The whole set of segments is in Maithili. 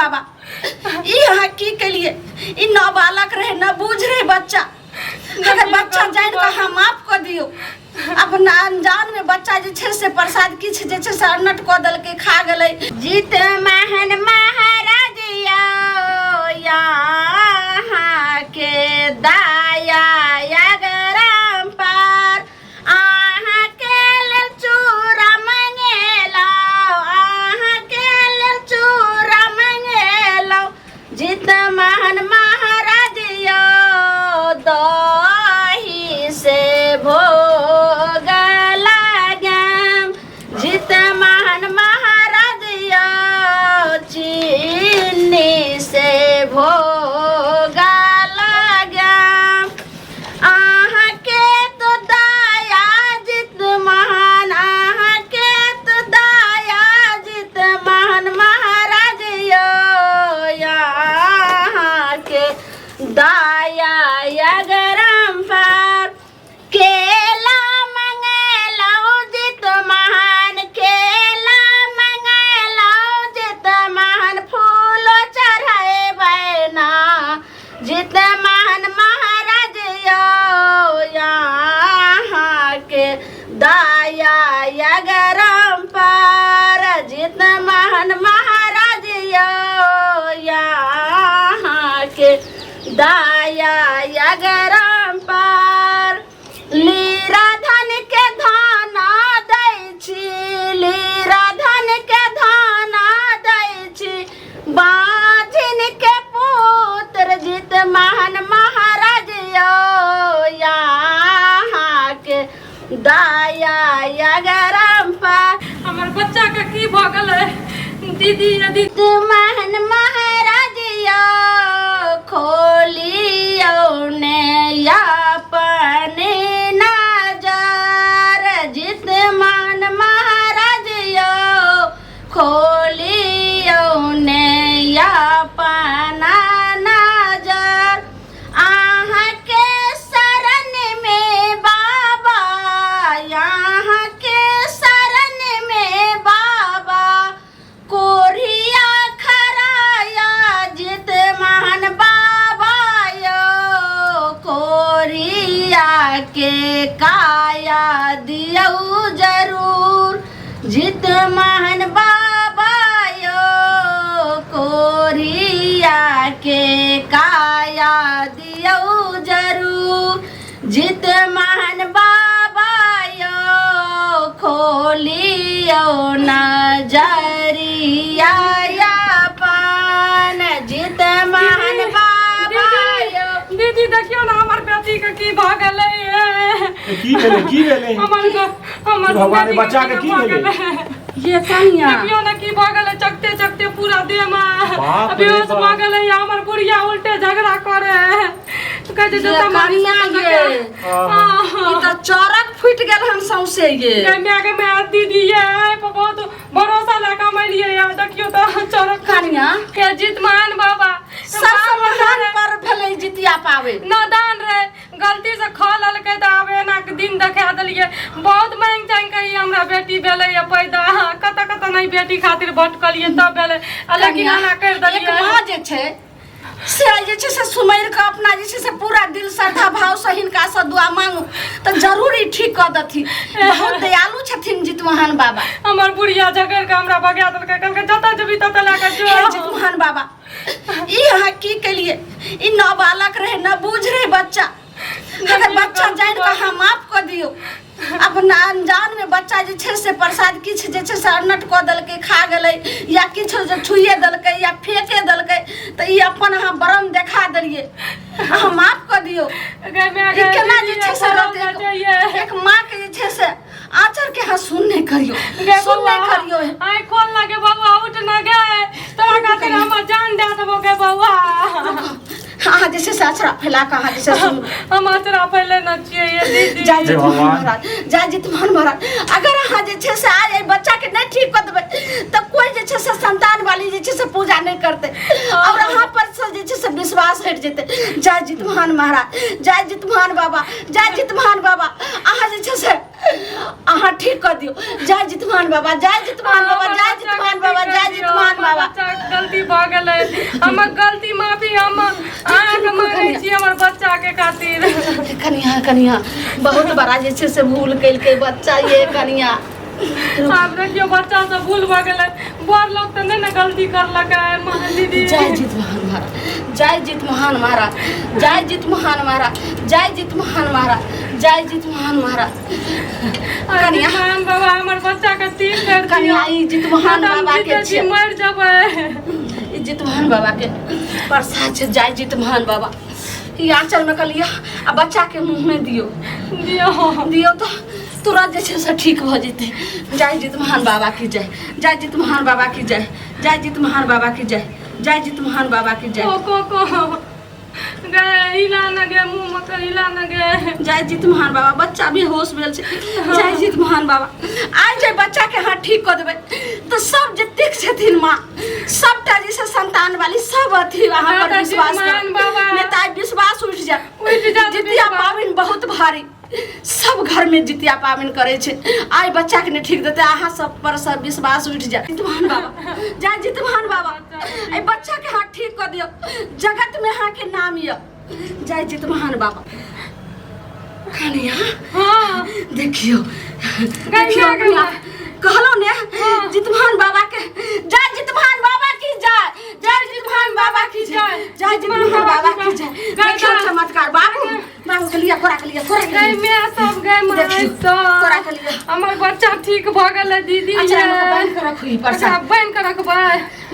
बाबा, ई अहाँ की केलिए? ई नाबालक रहे, न बूझ रहे बच्चा। अगर बच्चा जान कऽ अहाँ माफ कऽ दियौ। अपना अनजान में बच्चा जे छै से प्रसाद किछु जे छै से अन्नट कऽ देलकै, खा गेलै। जीत महन महाराज यहाँ के दाया अगरम पर, अहाँके लेल चूड़ा मंगेलौ, अहाँके लेल चूड़ा मंगेलौ। जीत महन महाराज यो दही से भोग लागम, जीत महन महाराज यो चीनी से भोग लागम। अहाँके तो दया जित महान, अहाँके तो दया जित महान महाराज यो, अहाँके दया अगरम पर। केला मंगेलौ जित महान, केला मंगेलौ जित महान, फूल चढ़ेबै ना, जित महान महाराज यो यहाँ के दया अगरम पर, जित महान महाराज यो यहाँ के दया अगरम पर। लीरा धन के धाना दै छी, लीरा धन के धाना दै छी, बाझिन के पुत्र जित महान महाराज यो यहाँ के दया अगरम पर। हमर बच्चा के की भऽ गेलै दीदी? यदि महान महाराज यो खोलियौ ने अपन नजर, जित मान महाराज यो खोलियौ ने अपन नजर। अहाँके शरण में बाबा, अहाँके शरण में बाबा, कोरिया खराया जित महान बाबा यो, कोरिया के काया दियौ जरूर, जित महान बाबा यो, कोरिया के काया दियौ जरूर, जित महान बाबा यो, खोलियौ नजरिया पान, जित महान बाबा यो। दीदी, देखियौ ने हमर बेटी के की भऽ गेलै। की भेलै? की भेलै? हमर हमर भगवान, बच्चा के की भेलै? ये कनिया, देखियौ ने की भऽ गेलै, चकते चकते पूरा देह मे बाप रे बेहोश बाप। भऽ गेलै। हमर बुढ़िया उल्टे झगड़ा करे, कहै छै ये जतऽ मारी कनिया ततऽ ये। आह। ई तऽ चरक फूटि गेल हन सौंसे ये। गे माय, गे माय, दीदी, ये एहि पर बहुत भरोसा लए कऽ हम एलियै ये, देखियौ तऽ चरक कनिया के जीत महान बाबा सबसँ महान पर्व भेलै जितिया पाबनि। नादान रहे, गलती से खा लेलकै तऽ आब एना के दिन देखा देलियै। बहुत मांगि चांगि के ई हमरा बेटी भेलै ये पैदा। कतऽ कतऽ नहि बेटी खातिर भटकलियै तब भेलै आ लेकिन कनिया, एना करि एक देलियै। माँ जे छै से जे छै से सुमरि कऽ अपना जे छै से पूरा दिल श्रद्धा भाव से हिनका से दुआ मांगू तऽ जरूर ई ठीक कऽ देथिन। बहुत दयालु छथिन जितमोहन बाबा। हमर बुढ़िया झगड़ि कऽ हमरा भगा देलकै, कहलकै जतऽ जेबही ततऽ लए कऽ जो। हे जितमोहन बाबा, ई अहाँ की केलिए? ई नाबालक रहे, न बूझ रहे बच्चा। अगर बच्चा जान कऽ अहाँ माफ कऽ दियौ। अपना अनजान में बच्चा जे छै से प्रसाद किछु जे छै से अन्नट कऽ देलकै, खा गेलै या किछु जे छुइए देलकै या फेंके देलकै, तऽ ई अपन अहाँ ब्रह्म देखा देलियै। अहाँ माफ कऽ दियौ। गे माय, ई गे केना जे दीदी, छै से बड़ा रहतै? चाहिए। एक माँ के जे छै से आँचर के अहाँ सुन नहि करियौ, गे सुन बौआ, नहि करियौ। आँखि खोल ना गे बौआ, उठ ना गे, तोरा खातिर हमर जान दए देबो गे बौआ। अहाँ जे छै से अचरा फैला कऽ अहाँ जे छै सुनू। हम अचरा फैले न छियै ये दीदी। जय जित भगवान। महाराज, जय जित महाराज। अगर अहाँ जे छै से आज एहि बच्चा के नहि ठीक कऽ देबै तऽ कोइ जे छै से संतान वाली जे छै से पूजा नहि करतै और अहाँ पर से जे छै से विश्वास हटि जेतै। जय जित महान महाराज, जय जित महान बाबा, जय जित महान बाबा। अहाँ जे छै से अहाँ ठीक कऽ दियौ। जय जितमान बाबा, जय जितमान बाबा, जय जितमान बाबा, जय जितमान बाबा। बच्चा के गलती भऽ गेलै। हमर गलती माफी हम अहाँके मांगै छी हमर बच्चा के खातिर। कनिया कनिया बहुत बड़ा जे छै से भूल केलकै बच्चा ये कनिया। आब देखियौ बच्चा सब भूल भऽ गेलै, बड़ लोक तऽ नहि ने गलती करलकै दीदी। जय जीत महान महाराज, जय जीत महान महाराज, जय जीत महान महाराज, जय जीत महान महाराज, जय जीत महान महाराज। कनिया महान बाबा हमर बच्चा के तीन बेर कनिया ई जीत महान बाबा के छियै, मरि जेबै। ई जीत महान बाबा के प्रसाद छै। जय जीत महान बाबा। ई आंचल में कलिया आ बच्चा के मुंह में दियो दियो दियो तो तुरंत जे छै से ठीक भऽ जेतै। जय जीत महान बाबा की जय, जय जीत महान बाबा की जय, जय जीत महान बाबा की जय, जय जीत महान बाबा की जय। को को गे हिला न गे मुंह में के हिला न गे। जय जीत महान बाबा। बच्चा बेहोश भेल छै। जय जीत महान बाबा। आइ जे बच्चा के अहाँ ठीक कऽ देबै तऽ सब जतेक छथिन माँ सबटा जे छै संतान वाली सब अथी अहाँ पर विश्वास महान बाबा। नहि तऽ आइ विश्वास उठि जायत, उठि जायत जितिया विश्वास। पाबनि बहुत भारी, सब घर में जितिया पाबनि करै छै। आइ बच्चा के नहि ठीक देतै, अहाँ सब पर सब विश्वास उठि जायत। जितवान बाबा, जय जितवान बाबा। एहि बच्चा के अहाँ ठीक कऽ दियौ, जगत में अहाँ के नाम यऽ। जय जितवान बाबा। कनिया हाँ देखियौ देखियौ गैया कनिया, कहलहुँ ने जितवान बाबा के जय, जितवान बाबा की जय, जय जितवान बाबा की जय, जय जितवान बाबा की जय। देखियौ चमत्कार। बाबू बाबू के लिअ, कोरा के लिअ, कोरा के गई लिअ। मैं सब गई माय देखियौ, सब कोरा के लिअ। हमर बच्चा ठीक भऽ गेलै दीदी। अच्छा हमरा बान्हि के रखू ई प्रसाद। बान्हि के रखबै।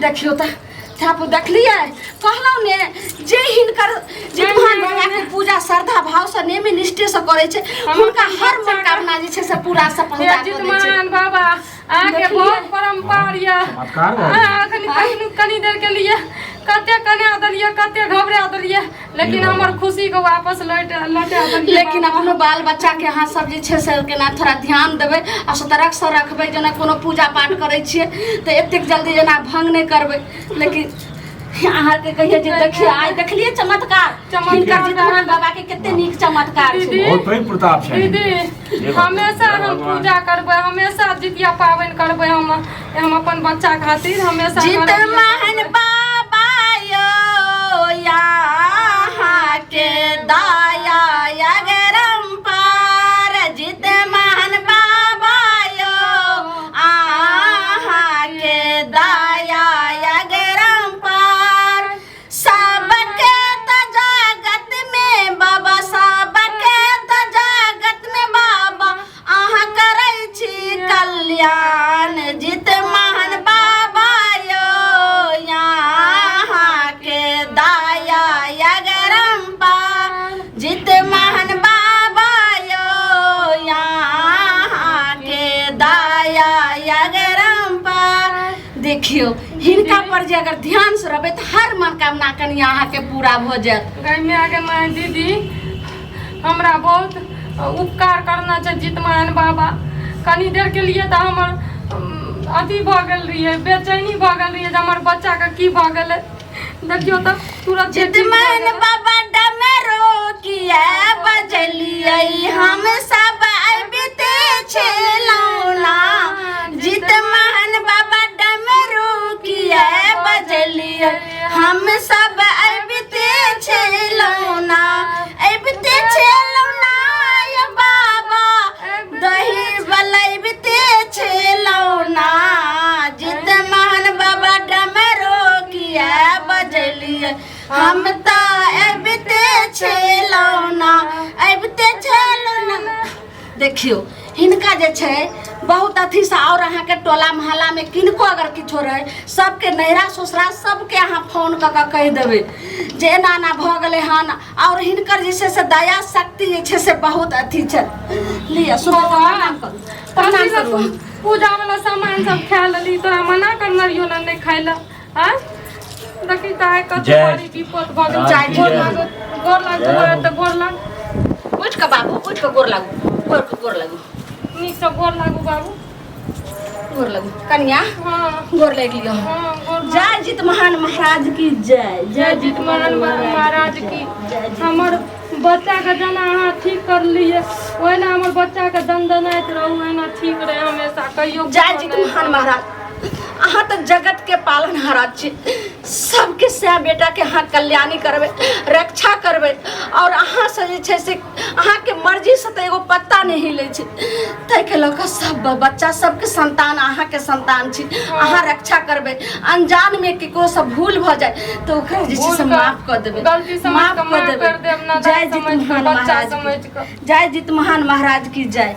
देखियौ तऽ थापू देखलियै, कहलहुँ ने जे हिनकर जितवान बाबा के पूजा श्रद्धा भाव से नेम निष्ठे से करै छै हुनका हर मनोकामना जे छै से पूरा सफलता हे कऽ दै छै। जितमान बाबा अहाँके देखलियै? बहुत परम्पार यऽ। चमत्कार भऽ गेल। अहाँ एखन कनि कनि देर के लिए कते कना देलियै, कते घबरा देलियै, लेकिन हमर खुशी के वापस लौट लौटा देलियै। लेकिन अपनो बाल बच्चा के अहाँ सब जे छै से केना थोड़ा ध्यान देबै आ सतर्क से रखबै। जेना कोनो पूजा पाठ करै छियै तऽ एतेक जल्दी जेना भंग नहि करबै। लेकिन अहाँके कहियै जे देखियौ आइ देखलियै चमत्कार, चमत्कार। हिनकर जितवान बाबा के कते नीक चमत्कार छै। दीदी। बहुत पैघ प्रताप छै। दीदी हे हमेशा हम भगवान। पूजा करबै, हमेशा जितिया पाबनि करबै। हम अपन बच्चा खातिर हमेशा जीत करब। महान बाबा यो यहाँ के दया अगरम पार, जीत महान बाबा यो अहाँ के दया अगरम पार। सबके त जगत में बाबा, सबके त जगत में बाबा अहाँ करै छी कल्याण। जीत महान बाबा यो यहाँ के दया अगरम पार, जीत महान बाबा यो यहाँ के दया अगरम पार। देखियौ हिनका पर जे अगर ध्यान से रहबै तऽ हर मनोकामना कनिया अहाँके पूरा भऽ जायत। गै माय गे माय दीदी हमरा बहुत उपकार करना छै जितमान बाबा। कनी देर के लिए तऽ हमर अथी भऽ गेल रहियै, बेचैनी भऽ गेल रहियै जे हमर बच्चा के की भऽ गेलै। देखियौ तऽ तुरंत जे ठीक भऽ जितमान गेलै। बाबा डमरू किया बजलियै, हम सब अबिते छलहुँ ना। जितमान बाबा डमरू किया बजलियै, हम सब अबिते छलहुँ ना, अबिते छलहुँ ना ये बाबा, दही बलैबिते छलहुँ ना। जितमान बाबा डमरू किया बजलियै, हम तऽ अबिते छलहुँ ना, अबिते छलहुँ ना। देखियौ हिनका जे छै बहुत अथीसँ। आओर अहाँके टोला मोहल्लामे किनको अगर किछो रहै, सबके नैहरा ससुरा सबके अहाँ फोन कऽ कऽ कहि देबै जे एना एना भऽ गेलै हन। आओर हिनकर जे छै से दया शक्ति जे छै से बहुत अथी छै। लिअ सुबह प्रणाम करू, प्रणाम अथी सब करू। पूजा वाला सामान सब खा लेली, तोरा मना करने रहियो ना नहि खाय लए। आँय देखी तऽ आइ कते जय भारी विपद भऽ गेल। जय गोर जय। लागो, गोर लागो जय हो। तऽ गोर लाग। उठि कऽ बाबू, उठि कऽ गोर लागू, गोर कऽ गोर लागू, नीकसँ गोर लागू बाबू, गोर लागू कनिया, हाँ गोर लागि लिअ। हाँ गोर लागू। जय जीत महान महाराज की जय, जय जीत महान महाराज की। जय जीत। हमर बच्चाके जेना अहाँ ठीक करलियै ओहिना हमर बच्चाके दनदनाइत रहू, एना ठीक रहे हमेशा, कहियो जय किछो जीत नहि। महान महाराज, अहाँ तऽ जगत के पालनहारा छी, सबके सएह बेटाके अहाँ कल्याणी करबै, रक्षा करबै। आओर अहाँसँ जे छै से अहाँके मर्जीसँ तऽ एगो पत्ता नहि हिलै छै, ताहिके लऽ कऽ सब बच्चा सबके संतान अहाँके संतान छी, अहाँ रक्षा करबै। अनजानमे ककरोसँ भूल भऽ जाय तऽ ओकरा जे छै से माफ कऽ देबै, गलती समझ माफ कऽ कऽ माफ देबै। कर देब ना जय दाइ, जित समझ कऽ महान बच्चा महाराज समझ की कऽ। जय जित महान महाराज की जय।